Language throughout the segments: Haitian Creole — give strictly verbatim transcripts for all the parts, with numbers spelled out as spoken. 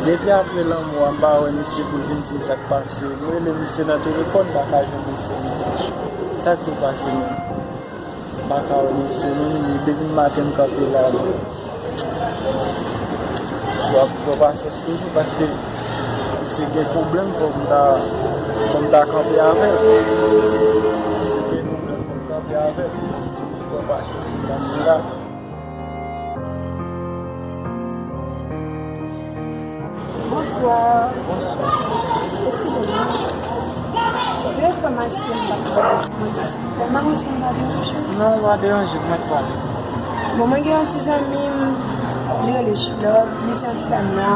Depi apre lanmò a, m pa wè misye pou l vin di m sa k pase. M rele misye nan telefòn, m pa ka jwenn misye. Sa k tou pase menm? M pa ka wè misye menm, depi maten m kanpe la. Twòp, twòp pasyans toujou, paske misye gen pwoblèm, fòk m ta, fòk m ta kanpe avè l. Misye gen pwoblèm, fòk m kanpe avè l. Twòp pasyans pou moun la. Bonswa. Bonswa. Eskize m. Yon enfòmasyon m t ap mande. Mwen, silvouplè, m pa konn si m pa deranje w. Non, w pa deranje, w mèt pale. Bon, mwen gen yon ti zanmi m, li rele Chilove, li se yon ti dam nwa,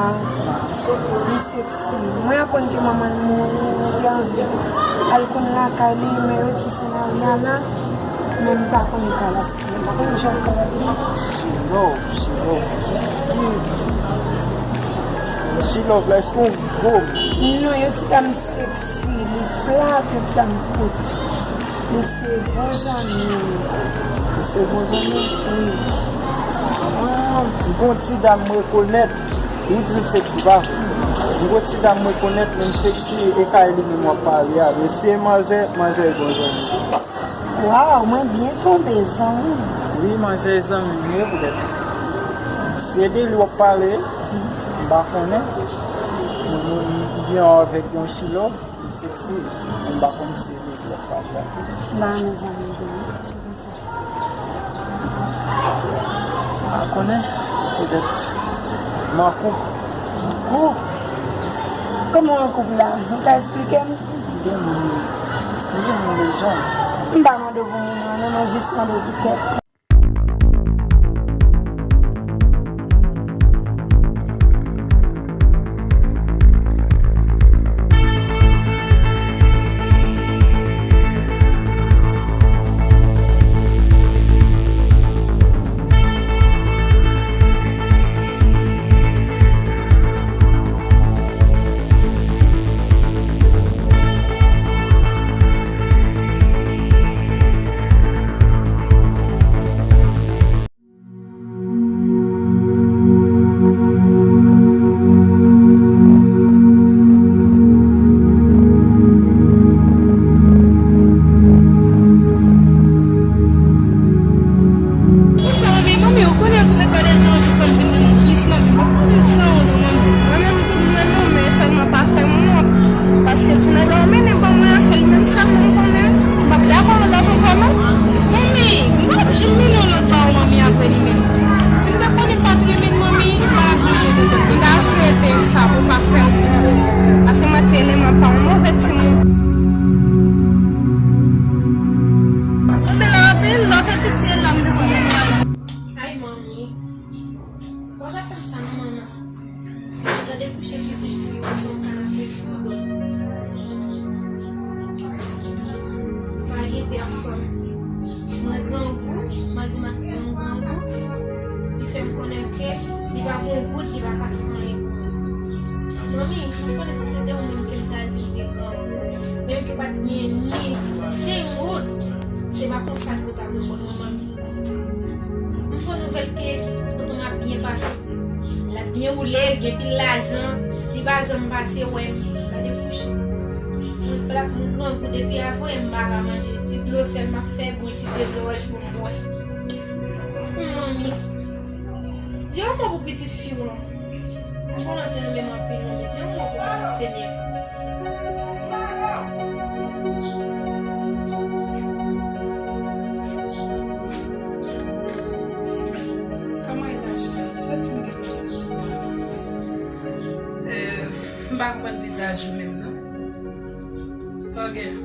li seksi. Mwen aprann ke manman l mouri, mwen te anvi al konn lakay li, men yo di m se nan ri a la, men m pa konn eta l a. Mwen pa konn jan l kapab ye. Chilove, Chilove, ki, ki Chilove la, èske w gwo? Non, yon ti dam seksi, li flate, yon ti dam kout. Li se bon zanmi m. Li se bon zanmi? Wi. Ah, m gon ti dam m rekonèt. Ou di l seksi, pa vre? M gon ti dam m rekonèt, menm seksi, e kay li menm w ap pale a. Mesye, manzè, manzè e bon zanmi. Waw, mwen byen tonbe, zanmi m. Wi, manzè zanmi m ye poutèt. Si se de li w ap pale, m pa konnen. M, m, m gen yon avèk yon Chilove, li seksi, m pa konn si se de li w ap pale. La, mezanmi, tou, se konsa. M pa konnen, poutèt m an koup. Koup? Kòman w an koup la? Ou ka esplike m? M gen moun, m gen moun deja. M pa mande w pou moun nan, non, mwen jis mande w pou tèt. Ou sa, manmi, manmi, ou konnen, ou konnen gade jan ou fè m vin nan plis, manmi. Ou konnen sa, ou non, manmi. Mwen menm tou, m renmen w, men sèlman pa fè m wont. Paske ti nèg la ou mennen ban mwen an, se li menm sèlman m konnen. M p ap dakò yon lòt ankò, non. Manmi, m p ap janm mennen yon lòt ba ou, manmi, apre li menm. Si m te konnen m pa t renmen l, manmi, m pa t ap janm prezante l. M ta swete sa pou w pa fè m wont. Paske m santi eleman pa yon move timoun. Mwen te la anpil, lè w te piti, e la m te konn manje. Ay, manmi. Ou pa fè m sa non, manman. Gade kouche pitit fi w sou yon kanape sou do. Pa gen pèsonn. Mwen grangou, madanm mwen grangou. Li fè m konnen ke li pa gen goud, li pa ka fè anyen pou mwen. Manmi, ou konnen si se te ou menm ke m ta di m te grangou, menm ke pa t gen ni senk goud, se pa konsa ke w ta dwe konn mwen, manmi. M pran nouvèl ke tonton m ap byen pase. L ap byen woule, l gen pil lajan, li pa janm pase wè m. Gade kouche. Mwen plat, mwen grangou depi avan, m pa ka manje. Ti dlo sèl m ap fè, bwè ti te zoranj pou m bwè. Hum, manmi. Di yon mo pou pitit fi w lan. Mwen konnen w te renmen m anpil, manmi. Di yon mo pou mwen, Senyè. Kòman e la, cheri? Soti m gen pou soti la. Euh, m pa konprann vizaj ou menm, non. Sa w gen?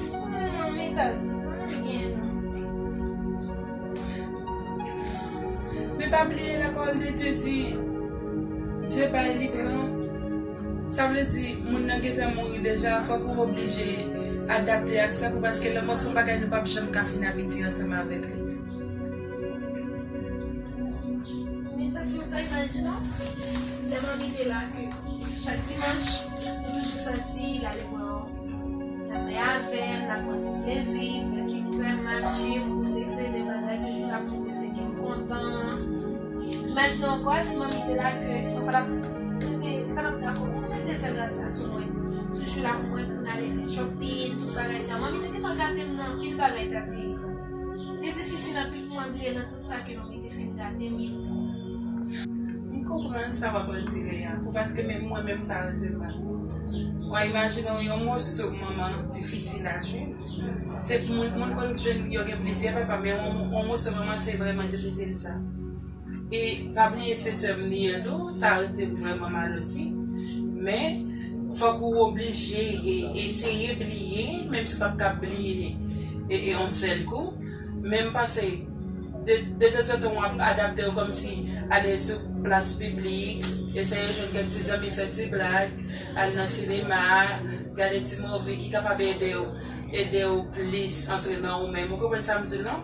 Sou mwen, manmi, ta di, pa gen, non. Men pa bliye, lapawòl de Dye di, Dye bay, li pran. Sa vle di, moun nan gentan mouri deja, fòk ou oblije adapte ak sa, pou, paske lanmò se yon bagay nou p ap janm ka fin abitye ansanm avèk li. Men tanti, ou ka imajine w, lè manmi te la, ke chak dimanch, ou toujou santi l ale pran L ap bay avè m, l ap pran ti plezi, pran ti krèm, mache, poze, se de bagay toujou l ap fè ke m kontan. Imajine w ankò si manmi te la ke mwen pa t ap Mwen mete zagad sa sou mwen. Toujou la pou mwen pou n ale fè shopping, tout bagay sa. Manmi te gentan gate m nan anpil bagay, Tati. Li difisil anpil pou mwen bliye nan tout sa ke manmi te fin gate m. M konprann sa w ap andire a, pou paske menm mwen menm sa rete m mal. W a imajine w yon moso manman difisil a jwenn. Se moun, moun konn jwenn yo gen plizyè papa, men yon, yon moso manman se vrèman difisil sa. E pa bliye se sè m li ye tou, sa rete m vrèman mal osi. Men, fòk ou oblije e eseye bliye, menm si w p ap kab bliye e, e yon sèl kou. Men m panse, de, de tanzantan w ap adapte w kòmsi ale sou plas piblik, eseye jwenn kèk ti zanmi, fè ti blag, al nan sinema, gade ti movie ki kapab ede w, ede w plis antre nan ou menm. Ou konprann sa m di w lan?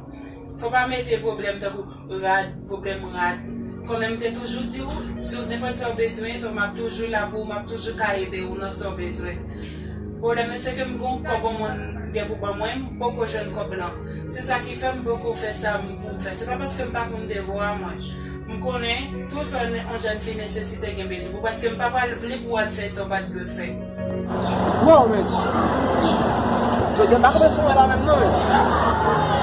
Fò pa mete pwoblèm tankou rad, pwoblèm rad. Konnen m te toujou di w, si w nenpòt sa w bezwen, so m ap toujou la pou w, m ap toujou ka ede w nan sa w bezwen. Pwoblèm nan se ke m gen yon kòb yon moun gen pou ban mwen, m poko jwenn kòb lan. Se sa ki fè m poko fè sa m pou m fè. Se pa paske m pa konn devwa mwen. M konnen tou sa yon jèn fi nesesite gen bezwen pou, paske m pa pral vle pou w al fè sa w pa t dwe fè. Wow, men. Jodi a, m pa konprann sa w wè la menm non, men.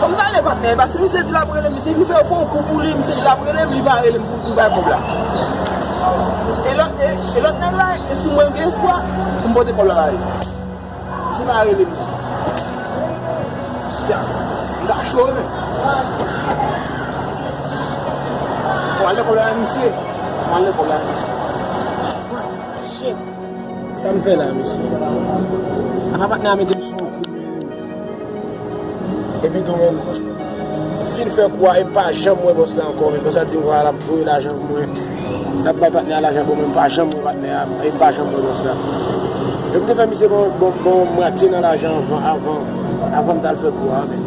Fò m ta ale patnè, paske misye di l ap rele m, misye di fè, fè yon kou pou li, misye di l ap rele m, li pa rele m pou, pou bay kòb la. E lòt, e, e lòt nèg la, e si mwen gen espwa, pou m pote kòb la ba li. Misye pa rele m. Ya, m ta cho, men. Fò m al lekòl la, misye. Fò m al lekòl la, misye. Shit. Sa m fè la, mesye? Apa patnè a mete m sou yon kou, men. Epi tou, men, m fin fè kou a, e m pa janm wè bòs la ankò, men. Bòs la di m, vwala, l ap voye lajan pou mwen. L ap bay patnè a lajan pou mwen, m pa janm wè patnè a, e m pa janm wè bòs la. E m te fè misye bon, bon, bon mwatye nan lajan avan, avan, avan m t al fè kou a, men.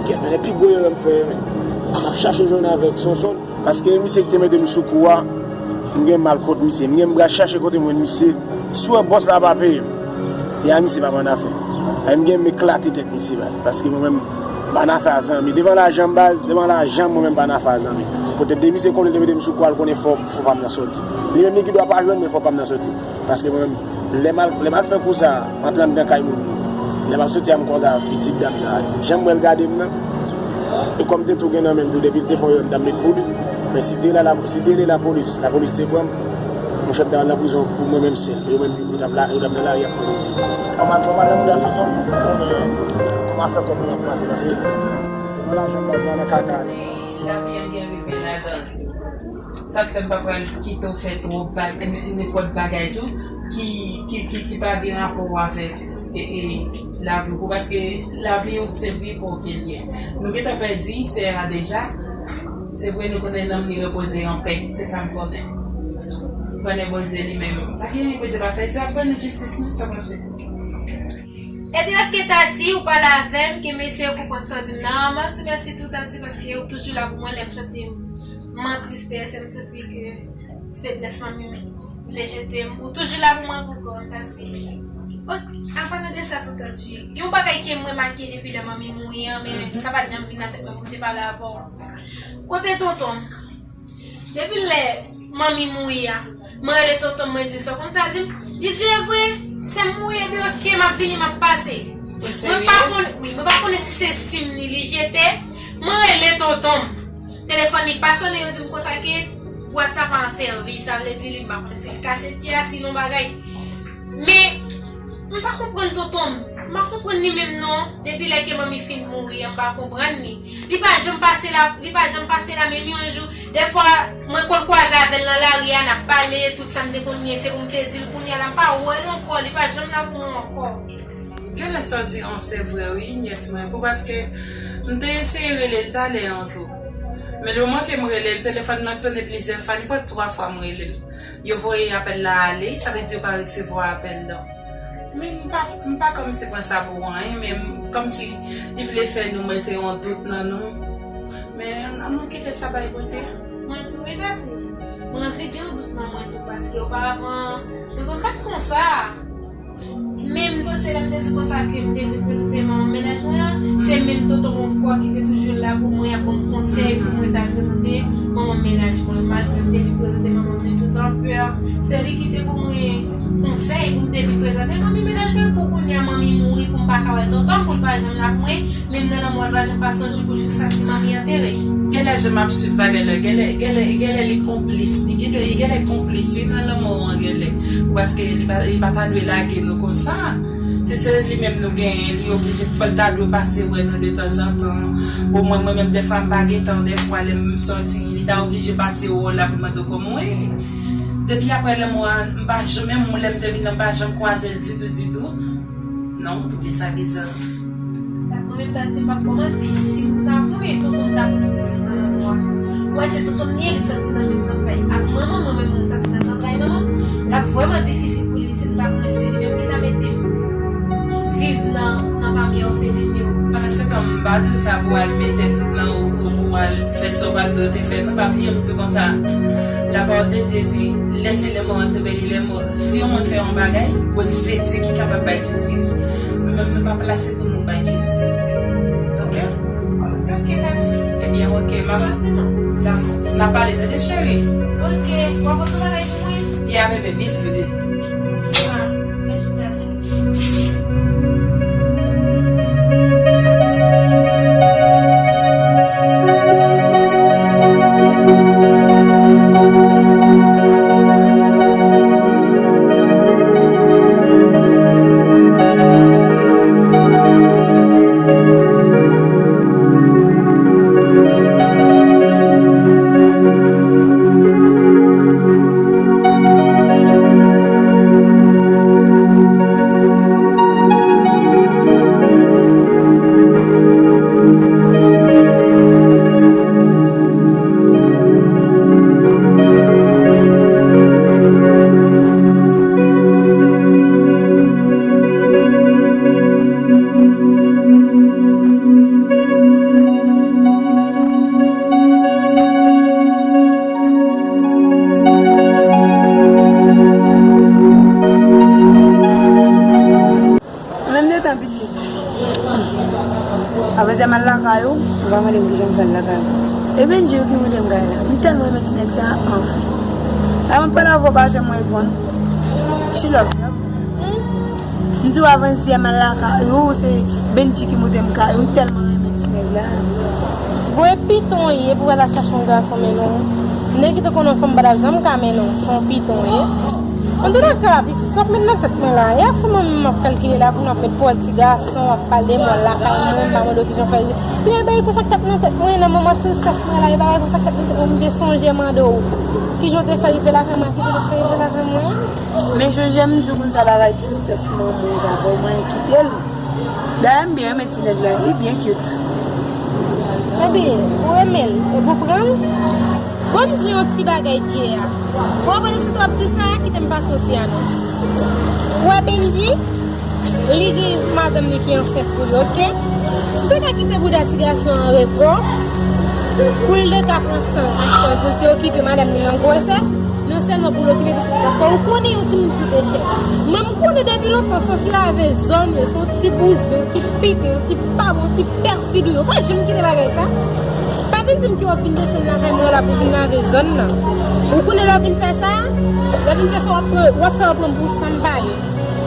Kèt, men, e pi gwo erè m fè, men. M ap chache jwenn avèk Sonson. Paske misye ki te mete m sou kou a, m gen mal kont misye. M gen m pral chache kote m jwenn misye. Si w wè bòs la pa peye m, e a misye pa ban afè. E m gen m eklate tèt misye, baz. Paske mwen menm, m pa nan afè a zanmi. Devan lajan m, baz, devan lajan m, mwen menm m pa nan afè a zanmi. Poutèt de misye konnen l te mete m sou kou a, l konnen fò, fò pa m nan sòti. Li menm li gen dwa pa jwenn, men fò pa m nan sòti. Paske mwen menm, lè m al, lè m al fè kou sa, antre anndan kay moun yo. Lè m ap soti a, m konsa, pitit dam sa. Jan m wè l gade m nan. E kòm te tou gen nan men m tou, depi l te fè yon erè, m t ap met pou li. Men si l te la, la, si l te rele lapolis, lapolis te pran m, monchè, m t ap al nan prizon pou mwen menm sèl. Yo menm, yo t ap la, yo t ap nan lari ap pran plezi. Fò m al, fò m al nan bouda Sonson, pou mwen, kòman afè kòb mwen ap pase, paske mwen lajan m pa nan kaka. Lavi an gen rive ladan l. Sa k fè m pa pral kite w fè twòp bagay, nenpòt bagay tou, ki, ki, ki, ki pa gen rapò avèk, e, e, lavi w, paske lavi w se vi pa w ke l ye. Nou gentan pèdi sè a deja. Se vre, nou konnen nanm li repoze an pè, se sa m konnen. M konnen Bondye li menm, pa gen anyen Bondye pa fè, di ap ban nou jistis nou, sa w panse? Epi oke Tati, ou pale avè m, ke mesye yo konprann sa w di m nan. M ap di mèsi tou Tati, paske ou toujou la pou mwen lè m santi m an tristès, lè m santi ke feblès manmi m vle jete m. Ou toujou la pou mwen poukò, Tati. An palan de sa tou Tati, gen yon bagay ke m remake depi lè manmi mouri an, men sa pa t janm vin nan tèt mwen pou m te pale avè w. Kote tonton m? Depi lè manmi mouri a, mwen rele tonton m, mwen di sa konn sa di m. Li di e vre, sè m mouri, epi oke, m ap vini, m ap pase. Mwen pa konn, wi, mwen pa konnen si se sim li li jete. Mwen rele tonton m. Telefòn li pa sonnen, yo di m konsa ke WhatsApp an fèmen. Sa vle di li, m pa konnen si li kase tye a, si non bagay. Men, m pa konprann tonton m. M pa konprann li menm non. Depi lè ke manmi fin mouri an, m pa konprann li. Li pa janm pase la, li pa janm pase la menm yon jou. Dèfwa, mwen konn kwaze avè l nan lari a, n ap pale, tout sa m te konn gen, se pou m te di l. Kounye a la, m pa wè l ankò, li pa janm la pou mwen ankò. Genlè sa w di an se vre wi, nyès mwen, pou paske m te eseye rele l talè an tou. Men lemoman ke m rele l, telefòn nan sonnen plizyè fwa, li pran twa fwa m rele l. Yo voye apèl la ale, sa vle di yo pa resevwa apèl lan. Men m pa, m pa kòmsi pran sa pou anyen, men m, kòmsi li vle fè nou mete yon dout nan nou. Men an nou kite sa bay Bondye. Mwen tou wi Tati. Mwen anvi gen yon dout nan mwen tou, paske oparavan, nou konn pa t konsa. Men m panse lè m te di konsa ke m te vin prezante manman mennaj mwen an, se menm tonton mwen ankò ki te toujou la pou mwen, ap ban m konsèy pou mwen t al prezante Manman mennaj mwen, malgre m te vin prezante manman m de tout anpè, se li ki te pou mwen konsèy pou m te vin prezante manmi mennaj mwen, pou kounye a manmi mouri pou m pa ka wè tonton m, pou l pa janm la pou mwen, menm nan lanmò a l pa janm pase yon jou pou l jis sa si manmi antere. Genlè jan m ap swiv bagay la, genlè, genlè, genlè li konplis, li genlè, li genlè konplis wi nan lanmò an genlè, paske li pa, li pa ta dwe lage nou konsa. Si se li menm nou genyen, li oblije, fò l ta dwe pase wè nou de tanzantan. Bon, mwen, mwen menm, dèfwa m pa gen tan, dèfwa lè m sòti, li ta oblije pase wè w la pou mande w kòman w ye. Depi apre lanmò a, m pa janm, menm lè m te vin nan, m pa janm kwaze l ditou, ditou. Non, m twouve sa biza. Mwen menm ta di, m p ap ba w manti, si m ta konnen tonton m ta konnen isit nan lanmò a. Ou wè, se tonton m li ye, li sòti nan menm zantray ak manman mwen, mwen menm mwen sòti nan zantray manman m. L ap vrèman difisil pou li si l ta konnen se li menm ki ta mete m viv nan, nan pami òfelin yo. Pandan se tan, m pa di w sa pou w al mete tout nan wout ou, pou w al fè sa w pa t dwe te fè. Non, pa bliye m di w konsa, la parole de Dieu di, laissez les morts ensevelir les morts. Si yon moun fè yon bagay, bon, se Dye ki kapab bay jistis. Nou menm, nou pa plase pou nou bay jistis. Oke? Oke, Tati. Ebyen, oke, m ap... Sòti non. Dakò. N a pale, tande, cheri. Oke. W ap pote bagay pou mwen? Ya, bebe, bis, bebe. Mèsi, Tati. Menm detan pitit. Avan zyè m al lakay ou, ou pa mande m kijan m fè al lakay ou. E Bendji wi ki mete m kay la. M tèlman renmen ti nèg sa, anfen. Avan m pale avè w, ou pa janm reponn. Chilòp. M di w avan zyè m al lakay ou, se Bendji ki mete m kay ou. M tèlman renmen ti nèg la. Gwe piton w ye pou w al chache yon gason mennen w. Nèg ki te konn yon fanm pa t ap janm ka mennen w, se yon piton w ye. Antoulèka, pitit, sa k met nan tèt mwen la, e afè mwen menm m ap kalkile la pou n ap met pawòl ti gason, w ap pale m, w al lakay mwen, m pa mande w kijan w fè rive. Li bay konsa k t ap nan tèt mwen, nan moman tristès mwen la, e bagay konsa k t ap nan tèt mwen, m te sonje mande w kijan w te fè rive lakay mwen, kijan w te fè rive lakay mwen. Men Jojè, m di w konsa bagay tristès manman w sa, fò w manyen kite l. Dayè, m byen renmen ti nèg la, li byen cute. Ebyen, ou renmen l, epi w pran l? Bon, m di yon ti bagay, Dye a. Ou konprann, si w ap di sa, kite m pase yon ti anons. Ou wè Bendji, li gen madanm li ki ansent pou li, oke? Si w te ka kite bouda ti gason an repo, pou l te ka pran san l, pou l te okipe madanm li nan gwosès, non sèlman pou l okipe pitit, paske ou konnen yon timoun koute chè. Mwen, m konnen depi lontan, se yon ti lave zòn yo, se yon ti bouzen, yon ti piten, yon ti pa bon, yon ti pèfid ou ye. Ou pa janm kite bagay sa. Pa vin di m ke w ap vin desann lakay mwen la pou vin lave zòn nan. Ou konnen lè w vin fè sa, lè w vin fè sa, w ap pran, w ap fè yo pran m pou sa m pa ye.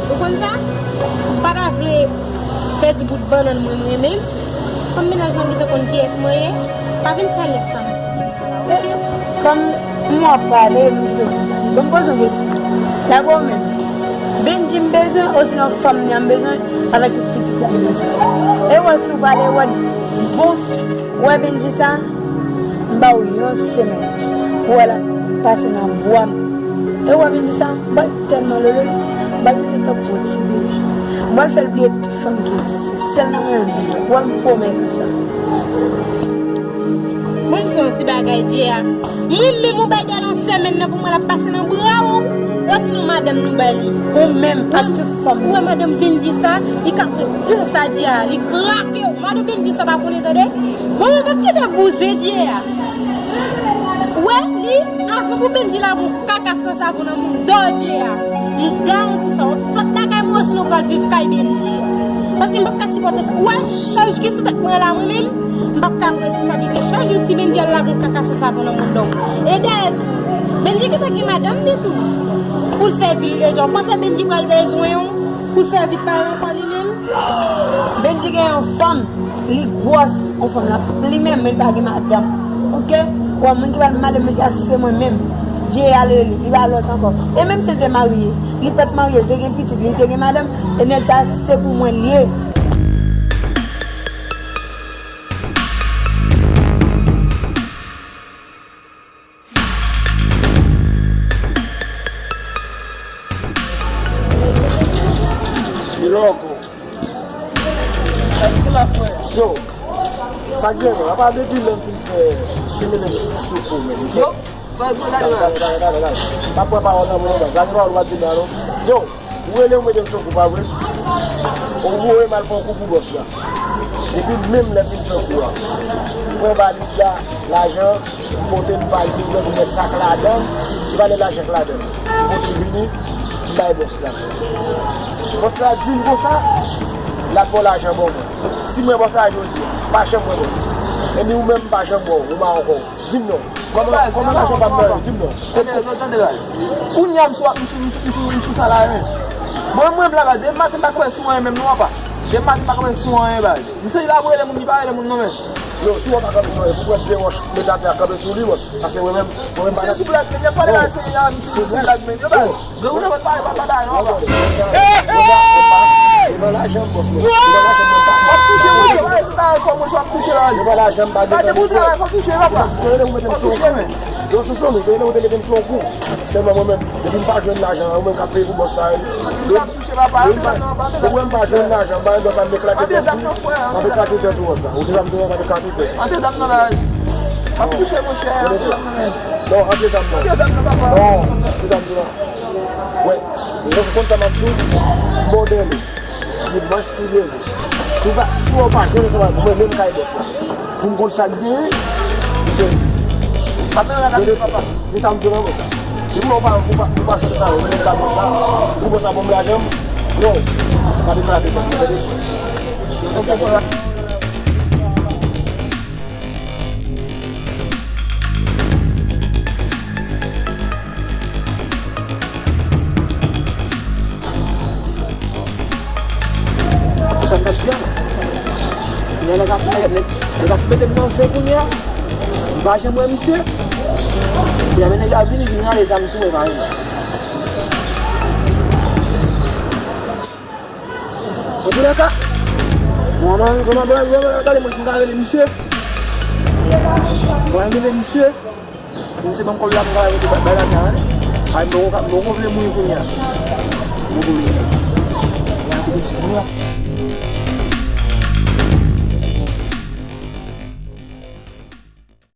Ou konn sa? M pa ta vle pèdi bout bannann mwen, m renmen. Kòm mennaj mwen gentan konn kiyès mwen ye, pa vin fè lèd sa nan figi m. Kòm m w ap pale, m di, bon, m poze yon kesyon. Dabò menm, Bendji m bezwen, osinon fanm li an m bezwen, avèk tout pitit la m bezwen. E wè, si w pale, wè, bon, wè Bendji sa, m ba w yon semèn pou w al pase nan bwa m. E wè Bendji sa, m ba l tèlman lolo, m ba l tete tankou yon ti bebe. M ba l fè l bliye tout fanm ki egziste. Sèl nan mwen menm li ye. Wè m pwomèt ou sa. Bon, m se yon ti bagay, Dye a. Mwen menm ou bay gade yon semèn nan pou mwen l ap pase nan bra w. Osinon madanm nou bay li. Ou menm ak tout fanm ou. Ou wè madanm Bendji sa, li ka pran tout sa, Dye a, li krake w. Madanm Bendji sa pa konnen tande. Bon, mwen p ap kite bouzen, Dye a. Ou wè, li, avan pou Bendji lave yon kaka san savon nan mouda w, Dye a. M garanti sa, w ap sot lakay mwen, osinon w pral viv kay Bendji. Paske m p ap ka sipòte sa. Ou wè chaj ki sou tèt mwen la, mwen menm, m p ap ka pran responsablite chaj ou si Bendji al lage yon kaka san savon nan mouda w. E dayè tou, Bendji gentan gen madanm li tou. Pou l fè vi l deja. Ou panse Bendji pral bezwen w pou l fè vi pa l ankò li menm? Bendji gen yon fanm, li gwòs, yon fanm l ap plimen, men li pa gen madanm. Oke? Ou wè, moun ki pral madanm Bendji a se mwen menm. Dye a rele li, li pa lòt ankò. E menm si l te marye, li pa t marye, li te gen pitit, li te gen madanm, e nèg sa se pou mwen l ye. Yo, sa k gen non? Apa depi lè m fin fè, fin mennen sou kou, men. Yo, pa gade, gade, gade, gade. Pa pran pawòl nan men w non, gade pawòl w ap di la non. Yo, ou rele m, rele m sou kou, pa vre? Ou voye m al fè yon kou pou bòs la. Epi menm lè m fin fè kou a, pran valiz la, lajan, m pote l ba l, li gen sak ladan l, li pa gen lajan k ladan l. M pote l vini, m bay bòs la. Bòs la di m konsa, l ap ba w lajan ban mwen. Si m wè bòs la jodi a, m pa janm wè bòs la. Epi ou menm m pa janm wè w, ou pa ankò. Di m non. Kòman, kòman lajan pa m nan yo? Di m non. Tande, tande, tande, baz. Kounye a, m sou, m sou, m sou, m sou, m sou sa la, men. Mwen, mwen, m la, baz. Depi maten, m pa ka wè sou anyen menm, non, papa. Depi maten, m pa ka wè sou anyen, baz. Misye, li la pou rele moun, li pa rele moun, non, men. Yo, si w pa kanpe sou anyen, pou w pran de wòch, met atè a kanpe sou li, bòs. Paske mwen menm, mwen menm pa nan. Misye sou blag, men. Y ap pale la, se, y a, misye sou blag, men. Yo, baz. Granmoun nan pa, pa, pa, pa, non, papa. Devan lajan m, bòs mwen. Devan lajan m, mwen pa. W ap touche, mwen, mwen, mwen, mwen, mwen, w ap touche la. Devan lajan m, pa bezwen. Gade pou travay, fò touche, papa. Te rele ou mete m sou yon kou. Yo, sou son, te rele ou te mete m sou yon kou. Sèlman mwen menm, depi m pa jwenn lajan, ou menm k ap peye pou bòs la. Ou ap touche, papa. Depi m pa, depi mwen m pa jwenn lajan, m pa jwenn bòs la, m eklate tèt ou. M ap eklate tèt ou, bòs la. Ou te zam tou, m ap eklate tèt. Antre zam nan, baz. W ap touche, monchè, antre zam nan, men. Non, antre zam nan. Antre zam nan, papa. Non, antre zam tou non. Wè, ou konn sa m ap di w? Mòdèl ou. Dimanch si Dye vle. Si w pa, si w pa jwenn sa, mwen menm kay bòs la. Pou m konn sa k genyen, m te di. Pa menm la, papa. Di sa m di w nan bòs la. Depi w pa, ou pa, ou pa jwenn sa, ou menm kay bòs la. Pou bòs la ban m lajan m. Non. Pa deklare tèt mwen, tande. Sa m t ap di a. Kounye a nèg ap, nèg, nèg, nèg ap mete m nan zen kounye a. M pa janm wè misye. Kounye a men nèg la vini, vin rale zam sou mwen, pa vini. Antoulèka, mwen, mwen, mwen, mwen, mwen, gade mwen si m ka rele misye. Mwen rele misye. Si misye ban m kòb la, m ka rele bay lajan an. Ay, m poko, m poko vle mouri kounye a.